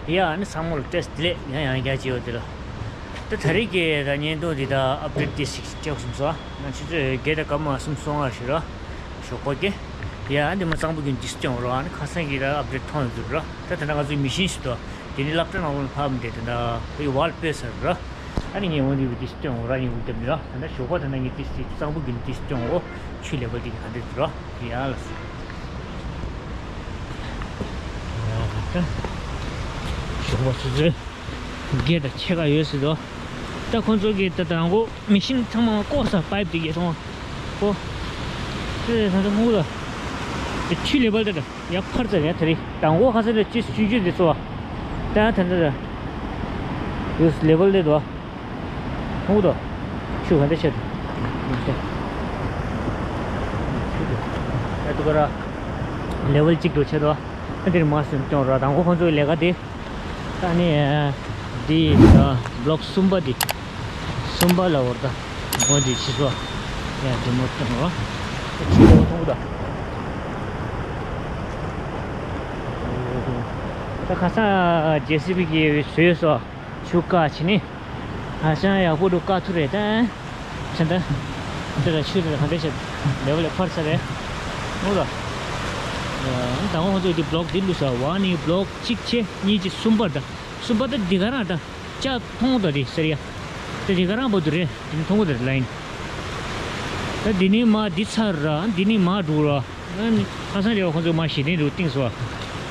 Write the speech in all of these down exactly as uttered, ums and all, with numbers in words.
ཡ་ཨ་ནི་ཚང་མ་ལ་བཀྲ་ཤིས་བདེ་ལེགས། ཡང་ཡང་བསྐྱར་བྱས་ཡོད་དེ་ལ། ད་ད་རེས་ཀྱི་ད་བརྙན་ཐུང་འདི་ད་ཨབ་ཌེཊ་ཏོག་ཙམ་ཅིག་བྱེད་དགོས་བསམ་སོང་། ང་ཆུ་ཚོད་བརྒྱད་དང་སྐར་མ་གསུམ་སོང་བ་ཞིག་ར། ཞོགས་པ་གི། ཡ་ཨ་འདི་མ་གཙང་པོ་གྱོན་ཏོག་ཙམ་སྐྱོང་རོགས། ཨ་ནི་ཁ་སང་གི་ད་ཨབ་ཌེཊ་མཐོང་ཡོད་ཚུལ་ར། ད་ད་ལྟ་ང་ཚོའི་མི་ཤིན་ཞིག་འདུག་དེ་ནི་སློབ་གྲྭ་ནང་ལོགས་ཕབ་མི་འདྲ། ད་ད་བའི་ཝལ་སྤོས་ཚར་ར། ཨ་ནི་ངས་འོ་འདི་བི་ཏོག་ཙམ་སྐྱོང་རོགས། ཨ་ནི་འོ་འདི་མི་ར། ད་ད་ཞོགས་པ་ད་ད་ངས་ཏོག་ཙམ་གཙང་པོ་གྱོན་ཏོག་ཙམ་སྐྱོང་འོ། ཆུ་ལེ་བལ་དེ་ག་འདྲ་འདུག་ར། ཡ་ལ་སོ། ཞོགས་པ་ཆུ་ཚོད་བརྒྱད་དང་ཕྱེད་ཀ་ཡོད་སྲིད་དོ། ད་ཁོང་ཚོ་གིས་ད་དང་པོ་མི་ཤིན་ཚང་མ་བཀོག་ས། པའིབ་དེ་གས་མཐོང་། ཨོ། ཨེ་ད་ད་ཧུ་ད། ཆུ་ལེ་བལ་ད་ད་ཡ་ཕར་ཙམ་ཡ་ད་རེད། དང་པོ་ཁ་སང་ད་ཆུ་ཆུ་ཆུ་དེ་ཚོ་བ། ད་ད་ད་ད། ཡོད་ལེ་བལ་དེ་དོ། ཧུ་ད། ཆུ་ག་འདྲ་ཆེ་འདུག་ཨ་དུ་ག་ར། ལེ་བལ་གཅིག་ཏུ་ཆེ་དོ། ཨ་འདིར་མ་སེམས་སྐྱོང་ར། དང་པོ་ཁོང་ཚོའི་ལས་ཀ་དེ། ད་ནི་འདི་ད་བློག་གསུམ་པ་འདི། གསུམ་པ་ལ་འོར་ད་མོ་འདི་ཕྱི་སོ། ཡ་འདི་མོ་སྟོན་རོགས། ད་ཆུ་ལོག་མཐོང་གི་ད། ད་ཁ་སང་ཇེ་སི་བི་གིས་བཟོས་སོ། ཆུ་བཀག་བྱས་ནི། ཧ་ཅང་ཡག་པོ་འདུག་བཀག་ཐུབ་རེད་ད། ད་ད། འདི་ལ་ཆུ་དེ་ག་འདྲ་བྱས། ལེ་བལ་ལས་ཕར་ཚར་རེད། ངོ་ལ། ད་ངོ་ཧོན་ཚོ་འདི་བློག་འདི་བླུགས་ས། ཝ་ནི་བློག་གཅིག་བྱས། གཉིས་བྱས། གསུམ་པ་ད། གསུམ་པ་ད་འདི་ག་རང་ད། ལྕགས་མཐོང་ད་འདི་ཟེར་ཡ། ད་འདི་ག་རང་བར་དུ་རེད། འདི་མཐོང་གི་ད་ལ་ཡིན། ད་འདི་ནི་མ་འདི་ཚར་ར། འདི་ནི་མ་འགྲོ་ར། ཨ་ནི་ཁ་སང་རེ་བ་ཁོང་ཚོ་མ་གཞི་རྟེན་འདྲ་བཏིང་སོང་བ།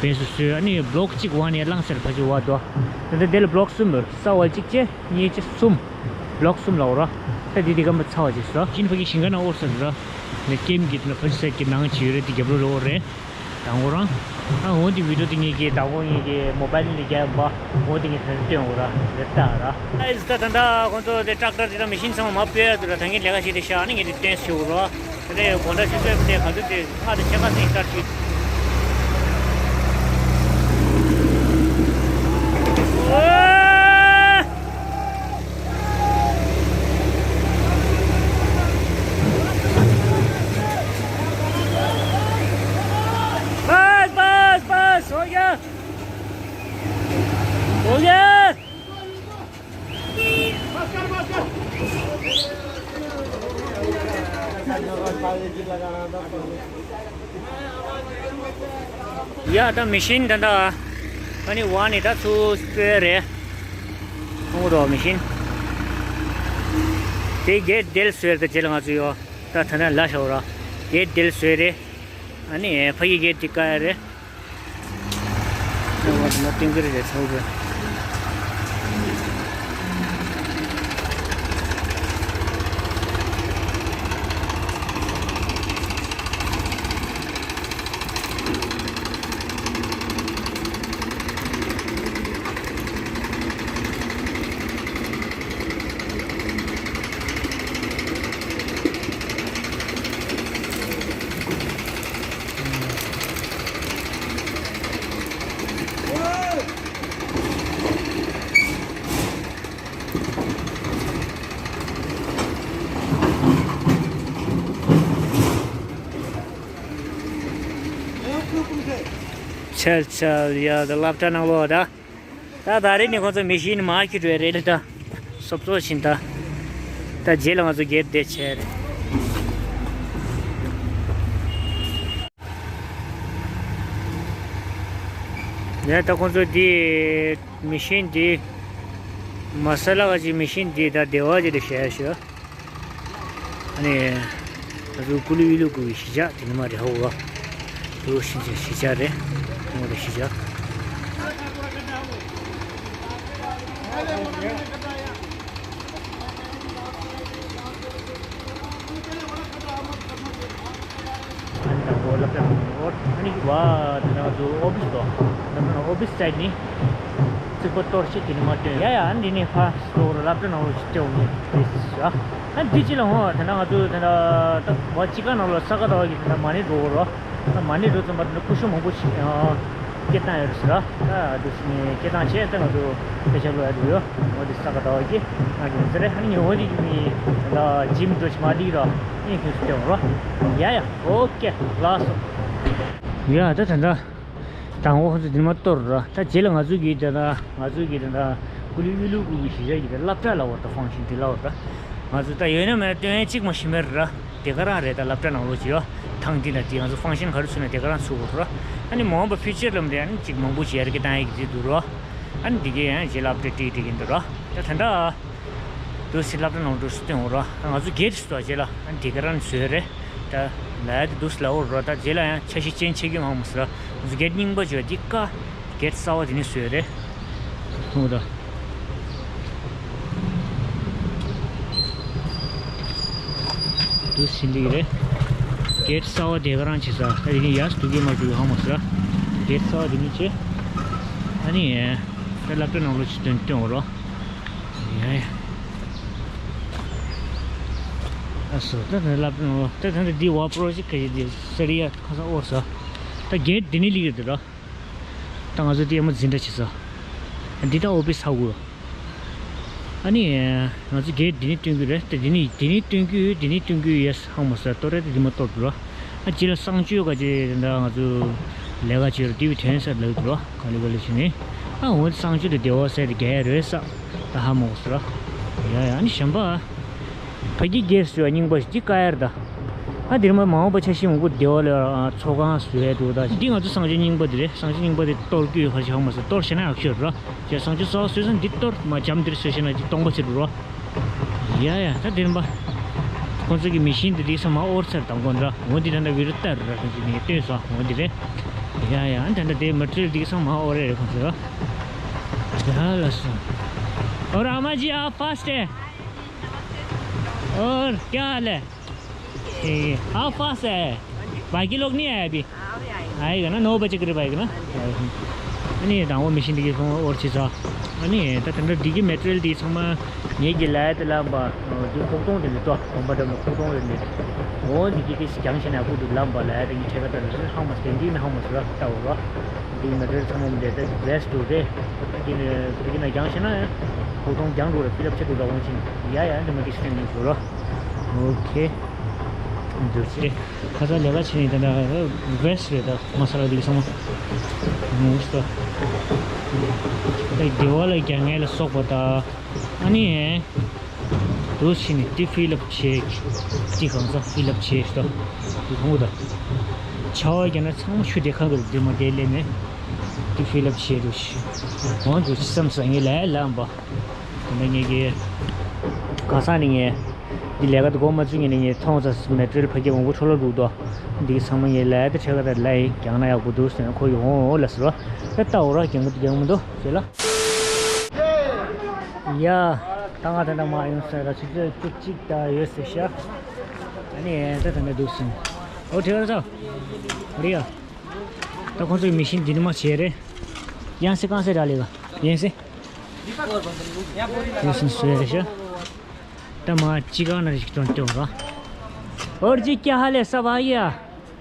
བེན་སུ་སུ་ཨ་ནི་བློག་གཅིག་ཝ་ནི་བླངས་ཚར་ཕ་ཆུ་བ་དོ། ད་ད་འདི་ལ་བློག་གསུམ་ཡོད། ས་བ་གཅིག་བྱས། གཉིས་བྱས་གསུམ། བློག་གསུམ་ལ་འོ་ར། ད་འདི་འདི་གམ་པ་ཚ་བ་བྱས་སོ། ཅིན་ཕ་གི་ཞིང་ཁ་ནང་འོར་ས་ར། ནས་ཀེམ་གི་དེ་ལ་ཕ་ཆུ་ས་གི་ནང་བྱས་ཡོད་རེད། འདི་རྒྱབ་ལོགས་ལ་འོར་རེད། དང་པོ་རང་། ཨ་འོ་འདི་བི་ཌིའོ་འདི་ངེད་ཀྱི་དང་པོ་ངེད་ཀྱི་མོ་བལ་ནས་རྒྱབ་པ། འོ་འདི་ངེད་ཚོ་སྟོན་འོ་ར་རེད་ད་ར། ཨ་ད་ད་ད་ཁོང་ཚོ་དེ་ཏྲག་ཏྲ་དེ་དང་མི་ཤིན་ཚང་མ་མ་སྤོས་ཡ་དུ་ར། ད་ངེད་ལས་ཀ་བྱེད་དེ་ཤ་ནི་ངེད་དེ་སྟོན་ཞུ་རོ། དེ་ནས་དགོང་དག་ཆུ་ཚོད་དེ་ག་ཚོད་དེ་ལྔ་དང་ཕྱེད་ཀ་ཙམ་ཡིན་ད་ཅིག बस बस बस हो गया। हो गया। ཡ་ད་མི་ཤིན་ད་ད། ཨ་ནི་ཝ་ནི་ད་ཚུར་སྤོས་རེད། ཁོང་རོ་མི་ཤིན། དེ་གེ་ཊི་དེ་ལ་བཟོས་རེད། ད་རྗེས་ལ་ང་ཚོ་ཡོ། ད་ད་ན་ལ་ཤོག་ར། གེ་ཊི་དེ་ལ་བཟོས་རེད། ཨ་ནི་ཕ་གི་གེ་ཊི་དེ་ཀ་ཡ་རེད། ནོ་ཏིང་གི་རེད་ཚོགས་པ། ཆལ་ཆལ་ཡ་ད་སློབ་གྲྭ་ནང་ལོགས་ད། ད་ད་རེས་ནི་ཁོང་ཚོ་མི་ཤིན་མ་ཁྱེར་བའི་རེད་ད། སོབ་སོབ་ཕྱིན་ད། ད་རྗེས་ལ་ང་ཚོ་གེ་ཊི་དེ་བྱས་རེད། ཡ་ད་ཁོང་ཚོ་འདི་མི་ཤིན་འདི། མ་ས་ལ་ག་ཅིག་མི་ཤིན་འདི་ད་བདེ་བ་ཅིག་ཏུ་བཤད་ཤོག་ཨ་ནི། ང་ཚོ་ཀུ་ལུ་ཝི་ལུ་ཀུ་གི་གཞིས་ཆགས་དེ་ནི་མ་རེད་ཧོ་བ། ཀུ་ལུ་ཤིན་ཅང་གཞིས་ཆགས་རེད། ཁོང་གི་གཞིས་ཆགས། ཨ་ནི་དང་པོ་སློབ་གྲྭ་ནང་ཨོ་ཨ་ནི་བ་དེ་ནང་ཚོ་ཨོ་ཕི་སི་དོ། སློབ་གྲྭ་ནང་ཨོ་ཕི་སི་སའིཌ་ནི། རྩིག་པ་གཏོར་བཤིག་དེ་ནི་མ་སྟོན་ཡ་ཡ། ཨ་ནི་འདི་ནི་ཕ་སོ་ར་སློབ་གྲྭ་ནང་ལོ་ཅིག་སྟེ་འོང་ནི་དེ་སི་ཨ། ཨ་འདི་ཅི་ལ་ཧོ་དེ་ན་ང་ཚོ་དེ་ན་ད་བ་ཅི་ཀ་ནང་ལོ་ས་ག་ཟླ་བ་གི་དེ་ན་མ་ཎི་འགྲོ་རོ། ཨ་མ་ཎི་འགྲོ་ཙམ་པ་དེ་ན་སྐུ་ཞབས་མང་པོ་ཞིག་ཨ་སྐད་བཏང་ཡོད་རེད་ཟེར་ཨ། ད་འདི་སི་ནི་སྐད་བཏང་བྱས་ད་ང་ཚོ་སྐད་ཆ་ལོ་ཡ་འདུག་ཡོ། འོ་དེ་ས་ག་ཟླ་བ་གི་ང་གི་མི་ཚེ་རེད། ཨ་ནི་ངས་འོ་དེ་གི་མི་ད་ཇིམ་འགྲོ་ཆི་མ་འདི་རོ། ཨ་ནི་ཁྱོད་ཚོ་སྟེ་འོང་རོ། ཡ་ཡ་ཨོ་ཀེ་ལགས་སོ། ཡ་ད་ད་ད། དང་པོ་ཁོ་ཚོ་འདི་མ་གཏོར་ར། ད་རྗེས་ལ་ང་ཚོ་གིས་དེ་ད་ང་ཚོ་གིས་དེ་ད་ཀུ་ལི་ཡུལ་ལུགས་ཀུ་གི་གཞིས་ཆགས་ཀྱི་དེ་སློབ་གྲྭ་ལ་འོ་ད་ཧྥང་ཤིན་དེ་ལ་འོ་ད་ང་ཚོ་ད་ཡོད་ན་མེད་ན་སྟོན་ཡ་གཅིག་མ་ཤི་མེད་ར། དེ་ག་རང་རེད། ད་སློབ་གྲྭ་ནང་ལོགས་ཀྱི་ཡོད་ཐང་འདི་ན་དེ་ང་ཚོ་ཧྥང་ཤིན་ག་རེ་ཚུགས་ན་དེ་ག་རང་ཚུགས་དགོས་ར། ཨ་ནི་མ་འོངས་པ་ཕིའུ་ཅར་ལ་མ་དེ་ཨ་ནི་གཅིག་མང་པོ་ཞིག་ཡར་རྒྱས་བཏང་ཡ་གི་དེ་འདུག་ར། ཨ་ནི་འདི་གའི་ཡང་རྗེས་ལ་ཨབ་ཌེཊ་སྤྲད་སྤྲད་ཀྱིན་འདུག་ར། ད་ད་ད་འདུག་སེ་སློབ་གྲྭ་ནང་འགྲོ་སུ་སྟོན་འོ་ར། ང་ཚོ་གེ་ཊི་སུ་རྗེས་ལ་ཨ་ནི་དེ་ག་རང་བཟོས་རེད། ད་ལ་ཡ་དེ་འདུག་སེ་ལ་འོ་ར། ད་རྗེས་ལ་ཡང་འཆར་གཞི་ཅན་ཆེ་གི་མང་མོ་སི་ར། ང་ཚོ་གེ་ཊི་རྙིང་པ་བྱོས་འདི་ཀ་གེ་ཊི་གསར་བ་དེ་ནི་བཟོས་རེད། འོ་ད། འདུག་སེ་འདི་གི་རེད། གེ་ཊི་གསར་བ་དེ་ག་རང་བྱེད་ས། ད་དེ་ནི་ཡར་འདུག་གི་མ་འདུག་གི་ཧ་མ་སི་ར། གེ་ཊི་གསར་བ་དེ་ནི་བྱེད། ཨ་ནི་ད་སློབ་གྲྭ་ནང་ལོགས་ཅིག་སྟོན་སྟོན་འོ་ར། ཡ་ཡ། ཨ་སོ་ད་ད་སློབ་གྲྭ་ནང་ལོགས་ད་ད་ད་འདི་བ་པྲོ་ཇེཀ་ག་ཡི་འདི་སེ་རི་ཡ་ཁ་སང་འོར་ས། ད་གེ་ཊི་འདི་ནི་ལིག་འདི་ར། ད་ང་ཚོ་འདི་ཨ་མ་འཛིན་གྲྭ་བྱེད་ས། འདི་ད་ཨོ་ཕི་སི་ཧ་གོ། ཨ་ནི་ང་ཚོ་གེ་ཊི་འདི་ནི་སྟོན་གི་རེད། ད་འདི་ནི་འདི་ནི་སྟོན་གི་ཡོད། འདི་ནི་སྟོན་གི་ཡོད་ཧ་མ་སི་ར། གཏོར་རེད་ད་འདི་མ་གཏོར་འདུག་ར། ཨ་ཅི་ལ་གསང་སྤྱོད་ག་ཅི་ད་ང་ཚོ་ལས་ཀ་བྱེད་ར་འདི་བི་དོན་ས་ལབ་འདུག་ར། ག་ལེ་ག་ལེ་བྱེད་ནི། ཨ་འོ་གསང་སྤྱོད་དེ་བདེ་བ་ཟེར་ཏེ་རྒྱ་ཡ་རེད་ས། ད་ཧ་མ་གོ་སོང་ར། ཡ་ཡ། ཨ་ནི་གཞན་པ། ཕ་གི་གེ་ཊི་ཟེར་བ་རྙིང་པ་ཞིག་ཅིག་བཀག་ཡར་ད། ཨ་འདིར་མ་མ་འོངས་པ་འཆར་གཞི་མང་པོ་བདེ་བ་ལ་ཚོགས་ཁང་བཟོ་ཡ་འདུག་ད་འདི་ང་ཚོ་གསང་སྤྱོད་རྙིང་པ་འདི་རེད། གསང་སྤྱོད་རྙིང་པ་འདི་གཏོར་རྒྱུ་ཡོད་ཁ་ཤས་ཧ་མ་སོང་། གཏོར་ཤེས་ན་ཡག་ཤོས་ར། ཅེས་གསང་སྤྱོད་གསར་བ་བཟོས་ཙང་འདི་གཏོར་མ་འཇམ་འདིར་བཟོས་ཤེས་ན་ཅིག་སྟོང་པ་ཆེ་འགྲོ་ར། ཡ་ཡ། ད་འདིར་མ་ཁོང་ཚོ་གི་མི་ཤིན་འདི་འདི་ཚང་མ་འོར་ཚར་དང་གོ་འདྲ། འོ་འདི་ད་ད་བི་རུ་ཏར་ར་ཁོང་ཚོ་ནི་སྟོན་སོང་འོ་འདི་རེད། ཡ་ཡ། ད་ད་དེ་མ་ཊི་རི་ཡལ་འདི་ཚང་མ་འོར་རེད་ཁོང་ཚོ་ར། ཡ་ལ་སོང་། और अम्मा जी, आप फास्ट है? और क्या हाल है? ठीक है। आप फास्ट है? बाकी लोग नहीं आए अभी? आएगा ना, नौ बजे करीब आएगा ना। ཨ་ནི་དང་པོ་མི་ཤིན་འདི་གི་ཁོང་འོར་ཕྱིན་ཚར། ཨ་ནི་ད་དེ་འདྲ་འདི་གི་མེ་ཊི་རི་ཡལ་འདི་ཚང་མ་ངེད་ཀྱི་ལ་ཡ་དེ་ལ་འབའ་འདི་ཁོག་སྟོང་དེ་འདི་ཏོ་གོམ་པ་འགྲམ་ལ་ཁོག་སྟོང་རེད་འདི། འོ་འདི་གི་དེ་ཞིག་ཀྱང་ཤེས་ན་ཁོ་འདི་ལ་འབའ་ལ་ཡ་དེ་གི་ཁྲལ་ཁ་ད་ལ་ཧང་མ་སྟེང་འདི་ནི་ཧང་མ་སུ་ར་ལྟ་འོ་ར། འདི་མེ་ཊི་རི་ཡལ་ཚང་མ་འདི་དེ་བེ་སི་ཊི་རེད། འདི་གི་ནི་ཀྱང་ཤེས་ན་ཁོག་སྟོང་ཀྱང་འགྲོ་ར་ཕི་ལབ་ཆེ་འགྲོ་ད་འོང་ཕྱིན། ཡ་ཡ། འདི་མ་འདི་སྟེང་ནས་འགྲོ་ར། ཨོ་ཁེ། འདུག་སེ། ཁ་སང་ལས་ཀ་བྱེད་ནས་ད་ལྟ་བེ་སི་ཊི་རེད། ད་མ་ས་ལ་འདི་ཚང་མ་ནུས་ས། ད་བདེ་བ་ལ་རྒྱ་ངལ་ལ་སོགས་པ་ད། ཨ་ནི་འདུག་སེ་ནི་འདི་ཕི་ལབ་བྱེད། འདི་གང་ས་ཕི་ལབ་བྱེད་ད། འདི་གང་གོ་ད། ཆ་བ་རྒྱ་ན་ཚང་མ་ཆུ་དེ་གང་གི་འདི་མ་དེ་ལས་ནས། འདི་ཕི་ལབ་བྱེད་འདུག་སེ། འོང་འདུག་སེ་བསམ་ས་ངས་ལས་ལམ་པ། དེ་ནས་ངེད་ཀྱིས་གང་ཟག་ནི་ངས་འདི་ལས་ཀ་དེ་འགོ་མ་བཙུགས་ངེས་ནས་ངས་མཐོང་ཙང་མེ་ཊི་རི་ཡལ་ཕ་གི་མང་པོ་འཕྲོ་བརླག་འགྲོ་འདུག་འདི་ཚང་མ་ངས་ལས་དེ་ཁྲལ་ཁ་དང་ལས་རྒྱག་ན་ཡག་པོ་འདུག་ཟེར་ནས་ཁོ་ཡོང་འོང་ལ་ཟེར་རོ། དེ་ལྟ་འོ་ར་རྒྱང་གི་རྒྱང་མི་འདུག་ཟེར་ལ། ཡ། ད་ང་དེ་འདྲ་མ་ཡོང་ཟེར་ར་ཆུ་ཚོད་བཅུ་གཅིག་ད་ཡོད་ཟེར་ཤག་ཨ་ནི་ད་དེ་འདྲ་འདུག་ཟིན། ཨོ་ཁྲེ་ར་ཚ། རི་ཡ། ད་ཁོང་ཚོའི་མི་ཤིན་འདི་ནི་མ་བྱས་རེད། ཡང་སེ་གང་སེ་ར་ལེ་ག་ཡང་སེ། ཡང་སེ་སུ་རེད་ཤག་ད་མ་ཅི་གང་ན་རེ་ཞིག་སྟོན་སྟོན་ར། और जी, क्या हाल है? सब आ गया?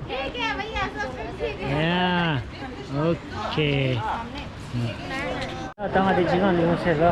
ठीक है भैया, सब कुछ ठीक है। या, ओके। ད་ང་དེ་ཅི་གང་ལ་ཡོང་ཟེར་ར།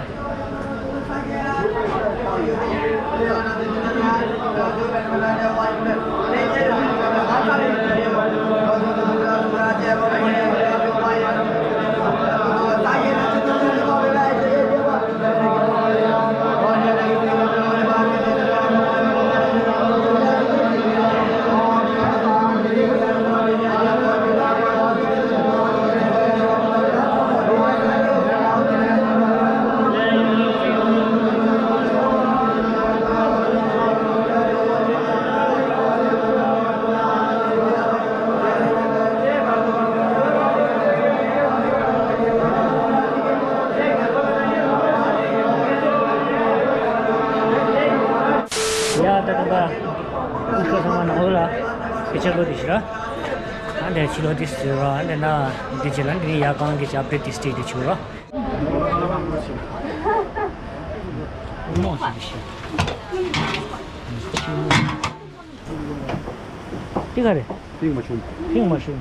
ཡ་ད་ད་ད། ཁོ་ཚང་མ་ནང་ལོགས་ལ་སྐད་ཆ་ལོ་དེ་ཞིག་ར། ཨ་འདྲ་ཕྱི་ལོགས་དེ་ཟེར་ར། ཨ་འདྲ་ན་འདི་བྱེད་ལ་འདི་ནི་ཡ་གང་གི་ཅི་ཨབ་ཌེཊ་དེ་སྟེགས་དེ་ཆུ་ར། འདི་ག་རེད། ཕིང་མ་ཤུ། ཕིང་མ་ཤུ།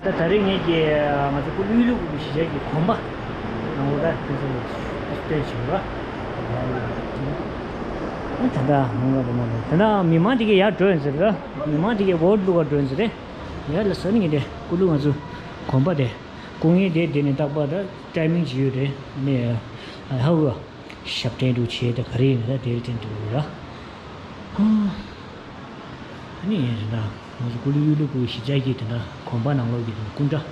ད་ད་རེས་ངེད་ཀྱིས་ང་ཚོ་ཀུ་ལུ་ལུ་གི་གཞིས་ཆགས་ཀྱི་གོམ་པ་ནང་ལོགས་ད་ཕུན་སུམ་ཚོགས་སྟོན་བྱུང་ར། ད་ད་ང་ལ་མ་ནས་ད་ན་མི་མང་དེ་གས་ཡར་འགྲོ་ཡིན་ཟེར་ར། མི་མང་དེ་གའི་འོག་ལུག་ག་འགྲོ་ཡིན་ཟེར་རེད། ཡ་ལ་ས་ནི་ངས་དེ་ཀུ་ལུ་ང་ཚོ་གོམ་པ་དེ་སྐུ་ངལ་དེ་དེ་ནས་རྟག་པར་ད་ཊའི་མིང་ཅིག་ཡོད་རེད་ནས། ཧ་གོ། ཞབས་བརྟན་འདྲ་བྱས་ད་ག་རེ་ཡིན་ན་ད་དེ་ལ་བརྟེན་འགྲོ་གི་རེད། ཨ་ནི་ཡིན་རེད་ད། ང་ཚོ་ཀུ་ལུ་གཡུ་ལུ་ཀུ་གཞིས་ཆགས་ཀྱི་དེ་འདྲ་གོམ་པ་ནང་ལོགས་ཀྱི་དེ་འདྲ་སྐུ་འདྲ་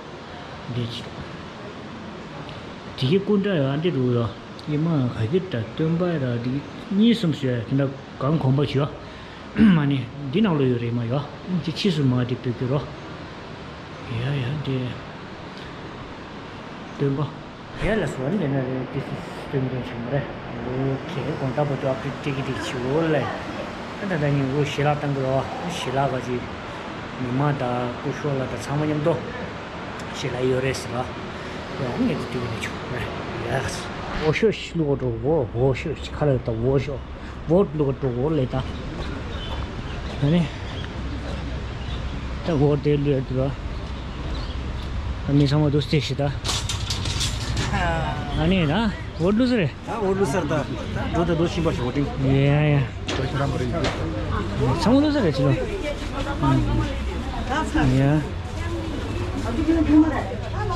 འདྲ་ཅིག་འདུག་དེ་གའི་སྐུ་འདྲ་ཡང་འདི་འདུག་ཡ། ཡི་མ་ག་གི་འདྲ་སྟོན་པ་ར་དེ་གཉིས་གསུམ་ཞུ་ཡ་དེ་འདྲ་གང་གོམ་པ་ཞུ་ཡ། མ་ནི་འདི་ནང་ལོ་ཡོད་རེད་མ་ཡོད། འདི་ཕྱིས་སུ་མ་དེ་བོད་སྐྱོར་རོ། ཡ་ཡ་འདི་སྟོན་པ། ཡ་ལ་སོ་ནི་ལེ་ན་རེ་ཏི་སི་སྟོན་པ་ཆུང་མ་རེད། ཨོ་ཁེ་དགོང་དག་བར་དུ་ཨབ་ཌེཊ་སྤྲད་ཀྱི་འདུག་ཆུ་བོ་ལེ། ད་ད་ད་ཉིན་འོ་ཞལ་ལག་བཏང་གི་རོ། ཞལ་ལག་ག་ཅི། མི་མ་ད་སྐུ་ཞོགས་ལ་ད་ཚང་མ་མཉམ་དུ། ཞལ་ལག་ཡོད་རེད་ཟེར་བ། ཡང་ངས་དེ་དུས་ནས་ཆོག་རེད། ཡ། འོ་ཤོ་ཤི་ལུ་གོ་འགྲོ་འོ་འོ་ཤོ་ཤི་ཁ་ལ་ད་འོ་ཤོ་འོ་ལུ་གོ་འགྲོ་འོ་ལེ་ད། ཨ་ནི། ད་འོ་དེ་ལུ་ཡ་དུ་ར། ཨ་མི་ཚང་མ་དུ་སྟེ་ཤི་ད། ཨ་ནི་ན་འོ་ལུ་ཟེར་རེད། ད་འོ་ལུ་སར་ད། འགྲོ་ད་འགྲོ་ཤིང་པ་ཞོག་ཏིང་། ཡ་ཡ། ཚང་མ་ལོ་ས་རེད་ཅི་ལོ། ཡ།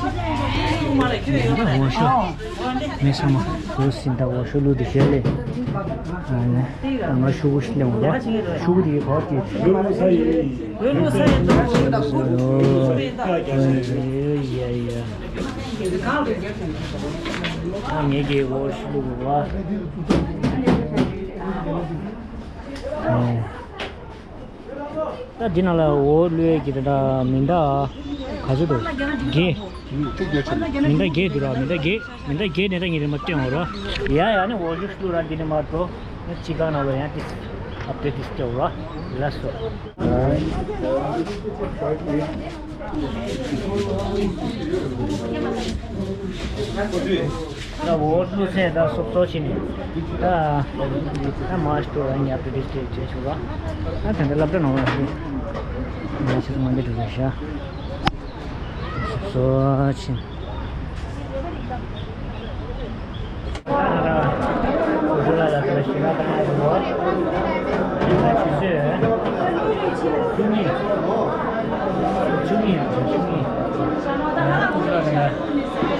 འོ་ཤོ། མི་ཚང་མ་གོ་སིན་ད་འོ་ཤོ་ལུ་དུ་ཤེས་ལེ། ང་ཤུ་གུ་ཤི་ལེ་འོ། ཤུ་གུ་དེ་གོ་དེ། ཡ་ཡ། ངེད་ཀྱི་འོ་ཤོ་ལུ་བ། ད་འདི་ནང་ལ་འོ་ལུས་ཀྱི་ད་མི་འདའ་ག་ཚོད་འདུག་བརྒྱད། མི་འདའ་བརྒྱད་འདུག་ར། མི་འདའ་བརྒྱད། མི་འདའ་བརྒྱད་ནས་ད་ངས་རེ་མ་སྟོན་འོ་ར། ཡ་ཡ་ནི་འོ་ལུས་ལུ་ར་འདི་ནས་མ་འགྲོ། ཅི་གང་ན་ལོ་ཡང་ཏིས་ཨབ་ཏེ་ཏིས་སྟོན་འོ་ར། ལ་སོ། ད་འོ་ལུས་སེ་ད་སོབ་སོ་ཕྱིན་ནས་ད་ད་མ་ཤི་ཏོ་ཡང་ཡབ་ཏུ་ཏིས་ཏེ་ཅེ་ཆུ་ར། ད་ད་ལབ་ད་ནོ་ར་ཞིག་ང་ཆུ་མ་འདི་དུ་ཞ་སོབ་སོ་ཕྱིན།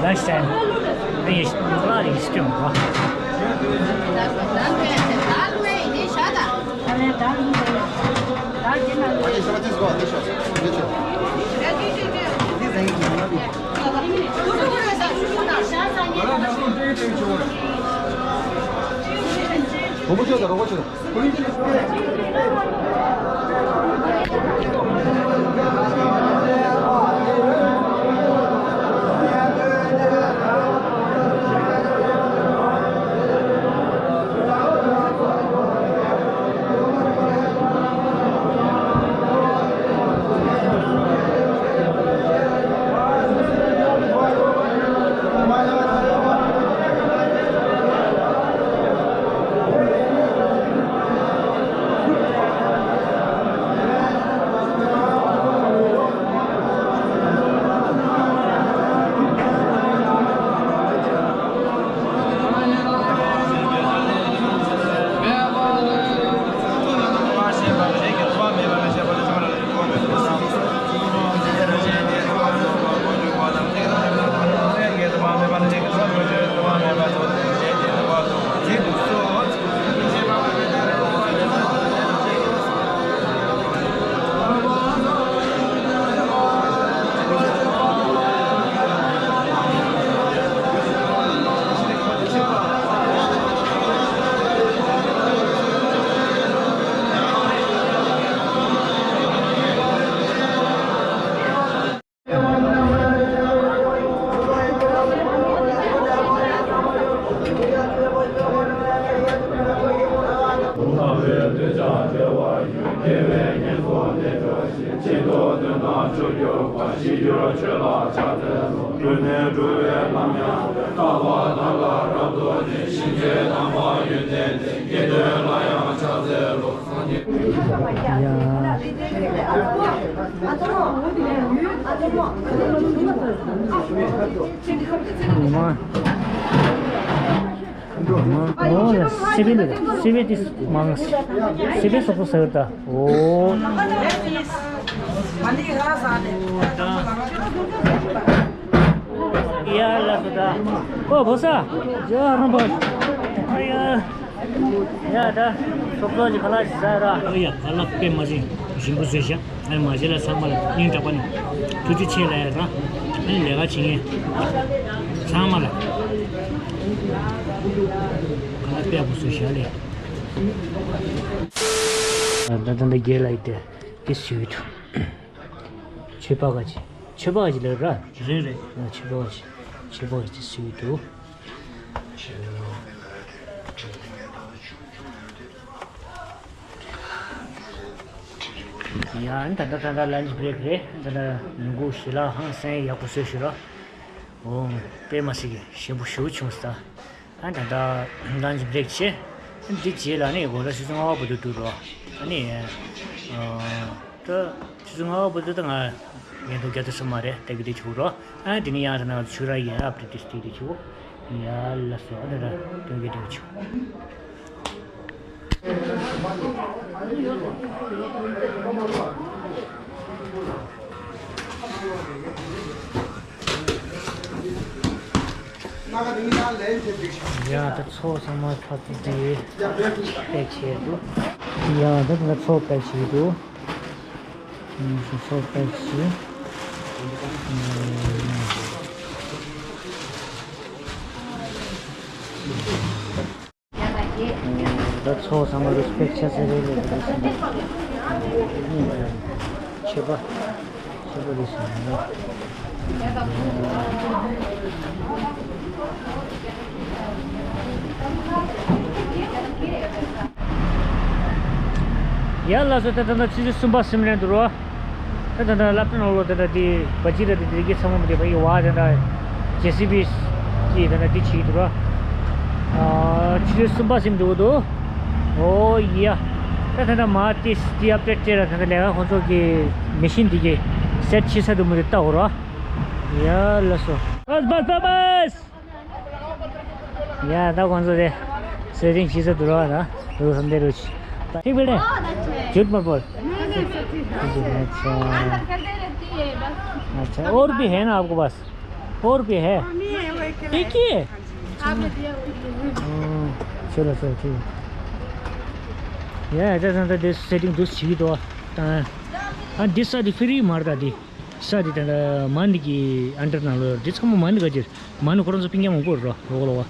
Lunch time. ཨོ་ཡ། སི་པན་ལ། སི་པན་དེ་མང་། སི་པན་སོག་པོ་ཟེར་ད། ཨོ། ཡ་ལ་སོ་ད། ཨོ་བོ་ས། ཇོ་རམ་པ། ཨ་ཡ། ཡ་ད། སོག་པོ་ཅི་ཁ་ལ་ཟ་ར། ཨ་ཡ་ཁ་ལ་དཔེ་མ་ཟིན་ཞིམ་པོ་བཟོས་ཤག་ཨ་མ་བྱེད་ལ་ཚང་མ་ལ་སྙིང་གྲགས་པ་ནས་ཐུགས་རྗེ་ཆེ་ལ་ཡ་ར། ཨ་ནི་ལས་ཀ་བྱེད་མཁན་ཚང་མ་ལ་ཁ་ལག་དཔེ་ཡག་པོ་བཟོས་ཤག་ལས། ད་ད་ད་རྒྱལ་ལ་ཡི་དེ་དེ་སུས་ཐུབ། ཆོས་པ་ག་ཅི། ཆོས་པ་ག་ཅི་ལ་ར། རེད་རེད། ཆོས་པ་ག་ཅི། ཆོས་པ་ག་ཅི་སུས་ཐུབ། ཡང་ད་ལྟ་ད་ལྟ་ལན་ཅི་བྷི་རེག་རེད། ད་ལྟ་ཉིན་གུང་ཞལ་ལག་ཧང་སང་ཡག་པོ་བཟོས་ཤག་ར། འོ། དཔེ་མ་སྲིད་གི་ཞིམ་པོ་ཞེ་པོ་བྱུང་སོང་ད། ཨ་ད་ལྟ་ལན་ཅི་བྷི་རེག་བྱས། འདི་རྗེས་ལ་ནི་དགོང་དག་ཆུ་ཚོད་ལྔ་པ་བར་དུ་འདུག་ར། ཨ་ནི། ཨ། ད་ཆུ་ཚོད་ལྔ་པ་བར་དུ་ད་ང་ཡན་དུ་རྒྱ་ཐུ་སོ་མ་རེད་ད་གི་དེ་ཆུ་ར། ཨ་དེ་ནི་ཡང་ད་ན་ཆུ་ར་ཡན་ཨབ་དེ་དེ་དེ་ཆུ། ཡ་ལ་སོ་ཨ་ད་ད་དོན་གི་དེ་ཆུ། ཡ་ད་ཚོགས་ཚང་མ་ཕ་ཚུ་དེ་པེག་བྱས་འདུག་ཡ་ད་ད་ཚོགས་པེག་བྱས་འདུག་ཚོགས་པེག་བྱས། ད་ཚོགས་ཚང་མ་རེ་སི་པེག་ཆ་ཚང་རེད་ལས་རེད་སོང་། ཆོས་པ་ཆོས་པ་རེད་སོང་། ཡ་ལ་སོ་ད་ད་ད་ཆུ་ཚོད་གསུམ་པ་ཟིན་རན་འདུག་རོ། ད་ད་ད་སློབ་གྲྭ་ནང་ལོགས་ད་ད་དེ་བ་ཅི་ར་དེ་དེ་གི་ཚང་མ་མི་དེ་བ་ཡི་བ་ད་ད་ཇེ་སི་བི་གི་ད་ད་དེ་བྱེད་ཀྱི་འདུག་ར། ཨ་ཆུ་ཚོད་གསུམ་པ་ཟིན་འདུག་འདུག་ཨོ་ཡ། ད་ད་ད་མ་དེ་དེ་ཨབ་ཌེཊ་བྱས་ར། ད་ད་ལས་ཀ་ཁོང་ཚོ་གི་མེ་ཤིན་དེ་གི་སེཊ་བྱེད་ས་འདུག་མི་དེ་ལྟ་འོ་ར། ཡ་ལ་སོ། བས་བས་བས་བས། ཡ་ད་ཁོང་ཚོ་དེ་སེ་ཊིང་བྱེད་ས་འདུག་ར་ད། རུ་སམ་དེ་རུ་ཆི། ད་ཐིག་པེ་ཏེ། ཇུཊ་མ་བོལ། ཨ་ཆ། ཨ་ཆ། और भी है ना आपके पास? और भी है? एक ही है? चलो चलो ठीक है। ཡ་ད་ད་ད་དེ་སེ་ཊིང་འདུག་བྱེད་ཀྱི་འདུག་ད་ཨ་འདི་ས་དེ་ཕི་རི་མ་རེད་ད་དེ། ས་དེ་ད་ད་མ་ཎི་གི་ཨན་ཌར་ནང་ལོགས་འདི་ཚང་མ་མ་ཎི་ག་ཅིག་མ་ཎི་ཁོ་རང་ཚོ་པིང་ཀྱང་མང་པོ་རོ་ལོ་ལོ་བ།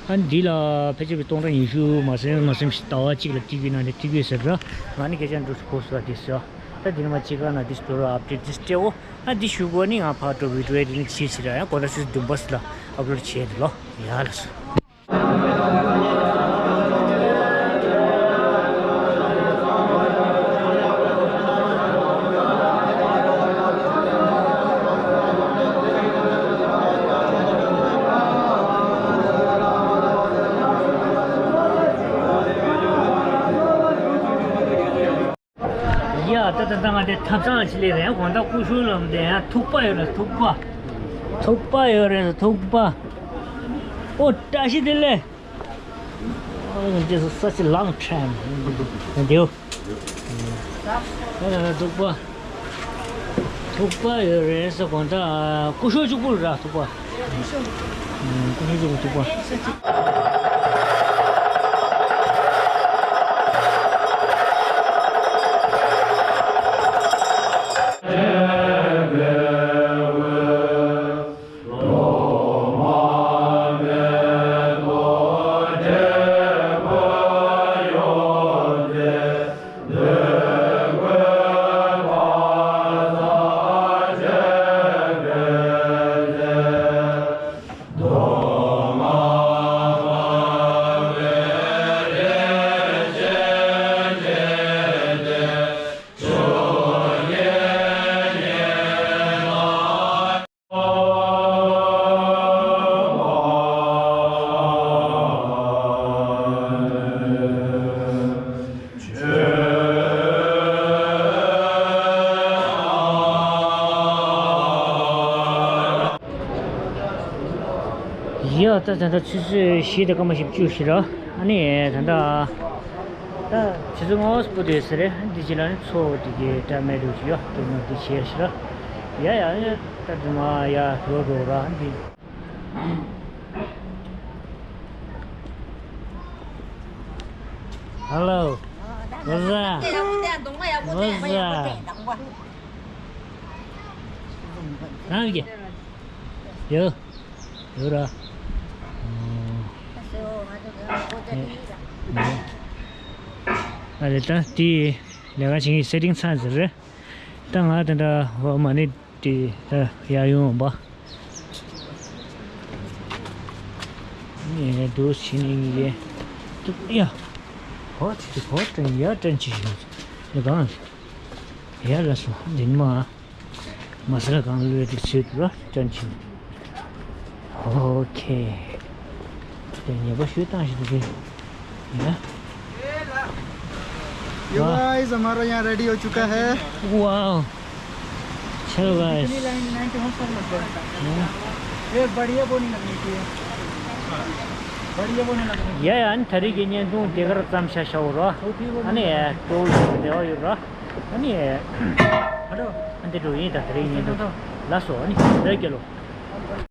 ཨ་འདི་ལ་ཕལ་ཆེར་བའི་སྟོང་ཕྲག་ཉི་ཤུ་མ་ཟིན་མ་ཟིན་ཞིག་ཟླ་བ་གཅིག་ལ་ཊི་ཝི་ནང་ནས་ཊི་ཝི་ཟེར་ར། ང་ནི་སྐད་ཆ་འགྲོ་སུ་གོ་སུ་ལ་དེ་ཟེར། ད་འདི་ནི་མ་གཅིག་ག་ན་འདི་སྟོར་ཨབ་ཌེཊ་འདི་སྤྲད་འོ། ཨ་འདི་ཞུ་གོ་ནི་ང་ཕར་འགྲོ་བི་ཌི་ཡོ་འདི་ནི་བྱེད་ཟེར་ར། ཡང་གོ་ན་སུ་དུམ་བ་སུ་ལ་ཨབ་ལོཌ་བྱས་འདི་ལོ་ཡ་ལ་སོ། ཡ་ད་ད་ད་ང་དེ་ཐབ་ཚང་ཅི་ལས་རེད། དགོང་དག་སྐུ་ཞབས་ལམ་དེ་ཡང་ཐུག་པ་ཡོད་ལ་ཐུག་པ། ཐུག་པ་ཡོད་རེད་ཐུག་པ། ཨོ་བཀྲ་ཤིས་བདེ་ལེགས། Oh, this is such a long time. Thank you. ཐུག་པ། ཐུག་པ་ཡོད་རེད་ཟེར་གོང་ད་སྐུ་ཞབས་གཅིག་པུ་ར་ཐུག་པ། སྐུ་ཞབས་གཅིག་པུ་ཐུག་པ། ཡ་ད་ད་ད་ཆུ་ཚོད་བཞི་དང་སྐར་མ་བཞི་བཅུ་ཞིག་ར། ཨ་ནི་ད་ད་ད་ཆུ་ཚོད་ལྔ་པོ་དེ་ཟེར་རེད། འདི་ཅི་ལ་ནི་ཚོ་དེ་གའི་སྒྲ་མེད་འགྲོ་གི་ཡོད། དེ་ནོ་དེ་བྱས་ཤི་ར། ཡ་ཡ་ཡ་ད་དུ་མ་ཡ་འགྲོ་འགྲོ་ར་འདི། Hello. What's up? What's up? ཡོད། ཡོད་ར། ཨ་རེ་ད་དེ་ལས་ཀ་བྱེད་ཀྱི་སེ་ཊིང་ཚར་ཟེར་རེད། ད་ང་དེ་འདྲ་འོ་མ་ནི་དེ་ད་ཡར་ཡོང་བ། ངས་འདུག་བྱེད་ནི་ངེས་ཀྱི་ཡ། ཧོ་དེ་དེ་ཧོ་དྲན་ཡ་དྲན་ཆེ་ཞིག་ཡོད་གང་ཡ་ལ་སོང་དེ་ནི་མ། མ་ཟ་ལ་གང་ལོས་དེ་ཚོད་དུ་ར་ཅན་ཆིན། ཨོ་ཁེ། དེ་ཉེས་པ་ཞུས་བཏང་ཞིག་དེ། ཡ། ये गाइस, हमारा यहाँ रेडी हो चुका है। वाओ। चलो गाइस। ये बढ़िया बोनी लगनी चाहिए। बढ़िया बोनी लगनी। ཡ་ཡ་ཨ་ནི་ད་རེས་ཀྱི་བརྙན་ཐུང་དེ་གར་ཙམ་བཞག་བཞག་འོ་ར། ཨ་ནི་ཏོ་ཡོད་ར། ཨ་ནི། ཨ་འདི་འགྲོ་ཡིན་ད་དེ་རིང་ཡིན་འདུག་ལ་སོ་ཨ་ནི་རེ་རྒྱལ་ལོ།